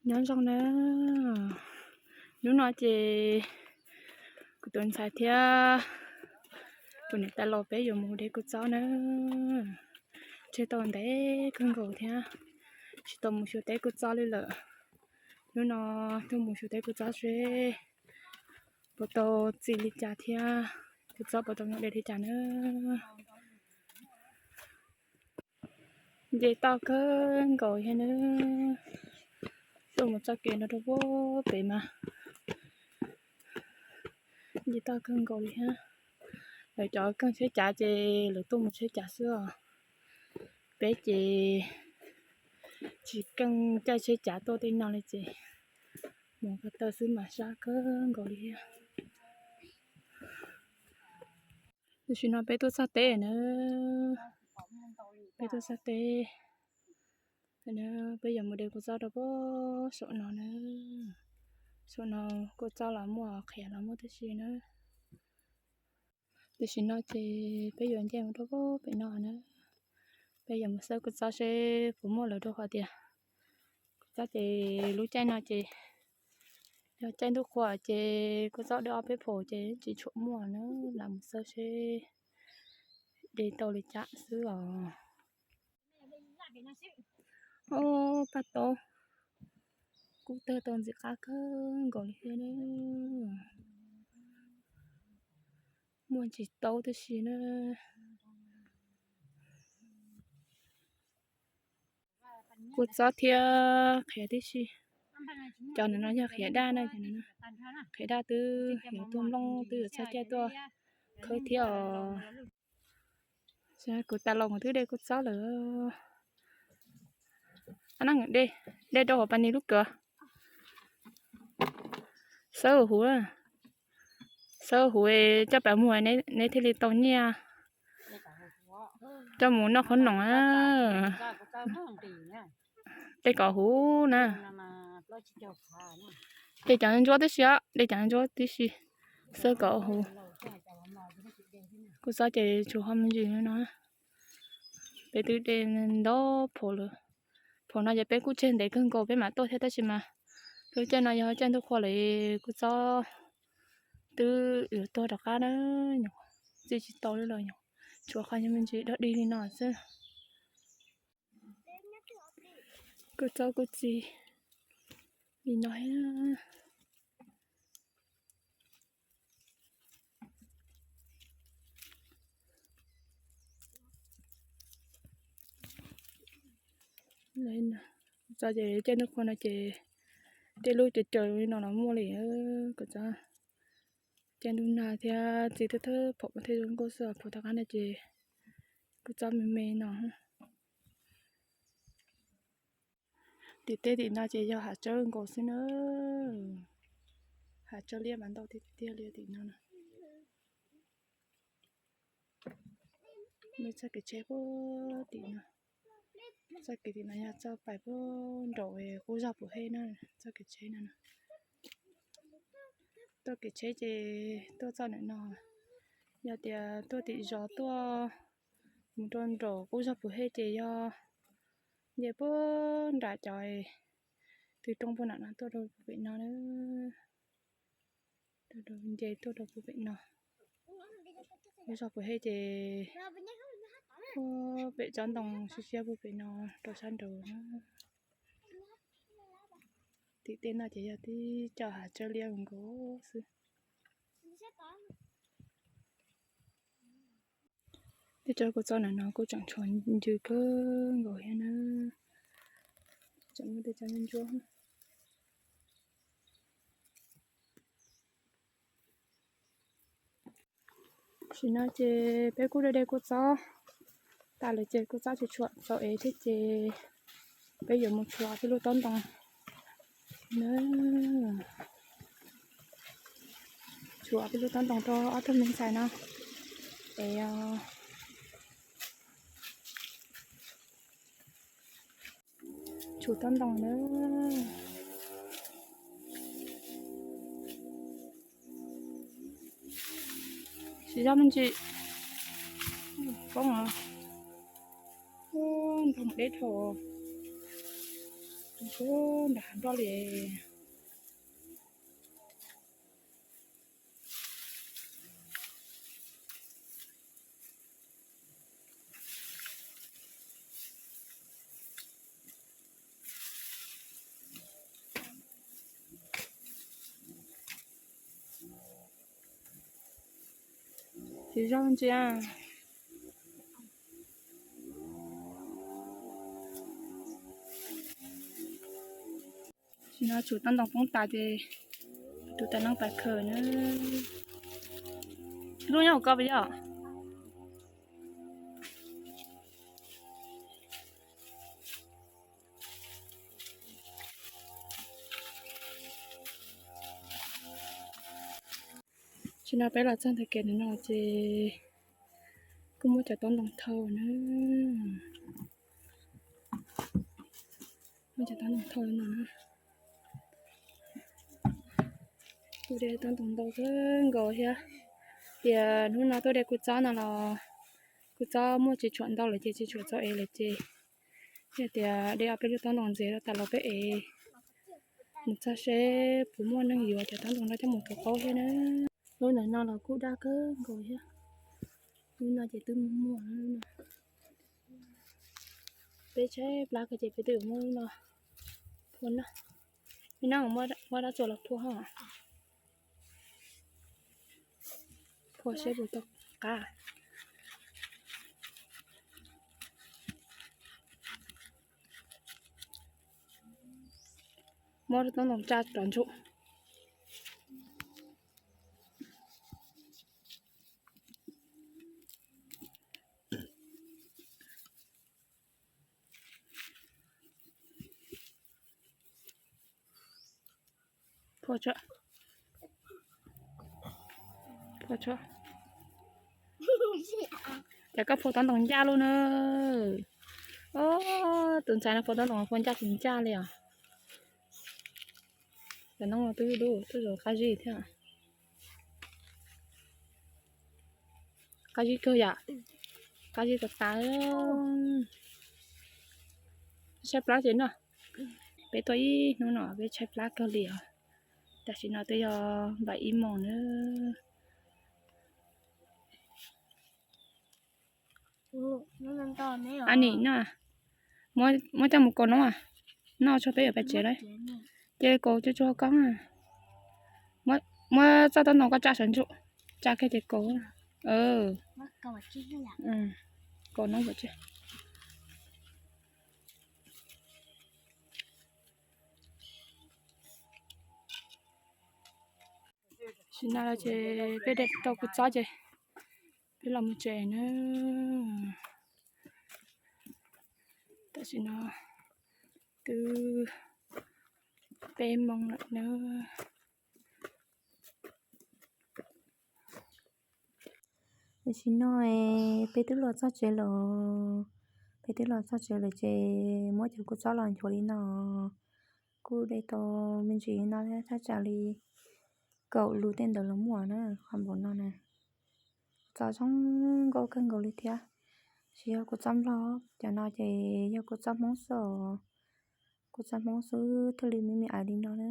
Nyob zoo na, hnub no ces kuv tus ntxhais thiab kuv niam tais los peb yuav mus de kua txob na. Tseg tau ntev kawg nkaus thiab tsis tau mus xyuas teb kua txob li lawm. Hnub no tuaj mus xyuas teb kua txob seb puas tau txi li cas thiab kua txob puas tau nyuam de li cas na. Nce toj kawg nkaus thiab na. Tuaj mus txoj kev no rau pem mas nce toj kawg nkaus li thiab. Lawv cov keej tsheb cav ces lawv tuaj mus tsheb cav xwb os. Peb ces tsis keej caij tsheb cav tuaj tej no li ces mus ko taw xwb mas sab kawg nkaus li thiab. Tam sim no peb tuaj txog teb na, peb tuaj txog teb, peb yuav mus de kua txob rau pem saum no na. Saum no kua txob los muaj, qhiav los muaj tib si na. Tam sim no ces peb yuav nce mus rau pem no na. Peb yuav mus xawb kua txob seb puas muaj lawm rau qhov tias kua txob ces lub caij no ces yog caij ntuj qhua ces kua txob de ob peb phaum ces tsis tshua muaj na. Lam mus xawb seb de tau li cas xwb os. Ob paj taub kuj tawg tau ntxim qab kawg nkaus li thiab na. Muaj ntsis taub tib si na. Kua txob thiab qhiav tib si. Cov no yog qhiav daj na, qhiav daj twb yuav tuaj nplooj twb yuav txog caij tuaj khawb thiab os. Kuv tas los kuv twb de kua txob lawm. De, de rau hauv pas ni lub kawm. Xawb huv, xawb huv coj pas muag neb thiaj li tau nyiaj coj mus noj qhob noom. De kom huv na. De cov ntsuab tib si, de cov ntsuab tib si, xawb kom huv. Kuv xav ces tsuas ho me ntsis no. Peb twb de ntau phaum lawm. Phaum no ces peb kuj tseg ntev kawg nkaus peb mam tuaj thiab tab sis mas lub caij no yog caij ntuj qhua lawm, kua txob twb yuav tuag rov qab na, nyuam txi tsis tau li los nyuam tshuav qhov me ntsis dog dig li no xwb. Kua txob kuj txi li no thiab. Txob ces caij ntuj qhua no ces tej lub caws caws li no los muaj li. Kuv txob caij ntuj nag thiab txi thawj thawj phaum thiaj zoo nkauj xwb, phaum tom qab no ces kuv txob me me no. Tim teb tim no ces yog hav tsawb nkaus xwb na. Hav tsawb liab mas ntau tiag tiag li tim no na. Lub txoj kev tsheb puag tim no, txoj kev tim no yog txoj pais puag nraum qub zog Pum Hej na, txoj kev tsheb no na. Tuaj kev tsheb ces tuaj txoj ntawm no, yog tias tuaj tim zos tuaj mus rau nraum qub zog Pum Hej ces yog nce puag nram cov twg roob puag nram no tuaj rau puag pem no na. Nce tuaj rau puag pem no. Qub zog Pum Hej ces puag pem tsob ntoo siab siab puag pem no rau sab nraud na. Tim tej no ces yog tib co hav tsawb liab nkaus xwb. Tej tsob kua txob ntawm no kuj tseem tshuav ncw kawg nkaus thiab na. Tseem muaj tej tsob ntsuab ntsuab. Tam sim no ces peb kuj de de kua txob tas lawm ces kua txob tsis tshuam txaus ev thiab ces peb yuav mus tshuam peb lub taub ntoo na. Tshuam peb lub taub ntoo rau ob tug me ntxhais no ev os. Tshuam taub ntoo na. Siv zog me ntsis poob os. Ntoo deb dhau. Ub, nram hav nploj li. Tsis zoo ntsia. Tsis no tsum toj ntoo poob tas ces tus tais neeb pais khaws na. Lub nyob hauv ko puas yog? Tsis no peb los txog ntawm kev no ces kuj muab cov toj ntoo thau na. Muab cov toj ntoo thau no. Kuj de toj ntoo ntau kawg nkaus thiab. Tias hnub no tuaj de kuv txob no los kuv txob muaj tsis tshuam ntau lawm ces tsis tshuam txaus ev lawm ces yog tias de ob peb lub toj ntoo ntxiv rau tas los peb ev mus txog seb puas muaj neeg yuav cov toj ntoo no coj mus kawg qaub thiab na. Lub ntawm no los kuj daj kawg nkaus thiab. Lub no ces twb muag muag no. Peb tshaib plab kawg ces peb twb yuav muab lub no phua noj. Me no muab dab txuas los phua ho. Phua seb puas tau qab. Muab toj ntoo tsa rov ntsum. Phua tso. Phua tso. Ces koj phua toj ntoo ncaj lub na. Tus ntxhais no phua toj ntoo phua ncaj tsis ncaj li os. Cov noob no twb dub tuaj zaum qab zib thiab. Qab zib kawg yom. Qab zib tas tas. Tshaib plab ces noj. Peb tuaj ib hnub no peb tshaib plab kawg li os. Tam sim no twb yog npaum ib moos na. Ab nim no, muab coj mus kaus noob, noj tso peb yuav pais tsev lawm. Ces kaus tsuag tsuag koj, muab txoj toj ntoo koj tsa sawv ntsum, tsa kiag ces kaus. Kaus noob pov tseg. Tam sim no ces peb de tau kuv txob ces peb los mus tsev na. Tam sim no twb peb moos lawm na. Tam sim no peb twb los txog tsev lawm. Peb twb los txog tsev lawm ces muab cov kuv txob los nchuav li no. Kuj de tau me ntsis no thiab, thaj tsam li kaum lus tej ntawd los muaj na, qhov npaum no na. Txob zoo nkauj kawg nkaus li thiab. Tsis yog kuv txob nplog, cov no ces yog kuv txob hmoob xwb os. Kuv txob hmoob xwb thiaj li me me aiv li no na.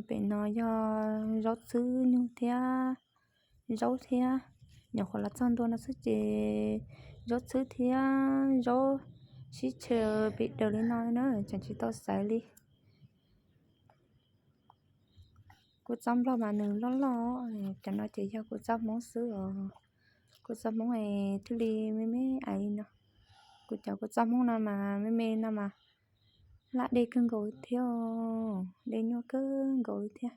Pem no yog zaub txhwb nyuj thiab zaub thiab. Nyuam qhuav los txog ntua no xwb ces zaub txhwb thiab zaub sib tshaws pem daws li no na, tseem tsis tau xaiv li. Kuv txob nplog mas nws loj loj, cov no ces yog kuv txob hmoob xwb os. Kuv txob hmoob es thiaj li me me aiv li no. Kuv cov kuv txob hmoob no mas me me no mas laj dej kawg nkaus thiab, dej nyuaj kawg nkaus li thiab.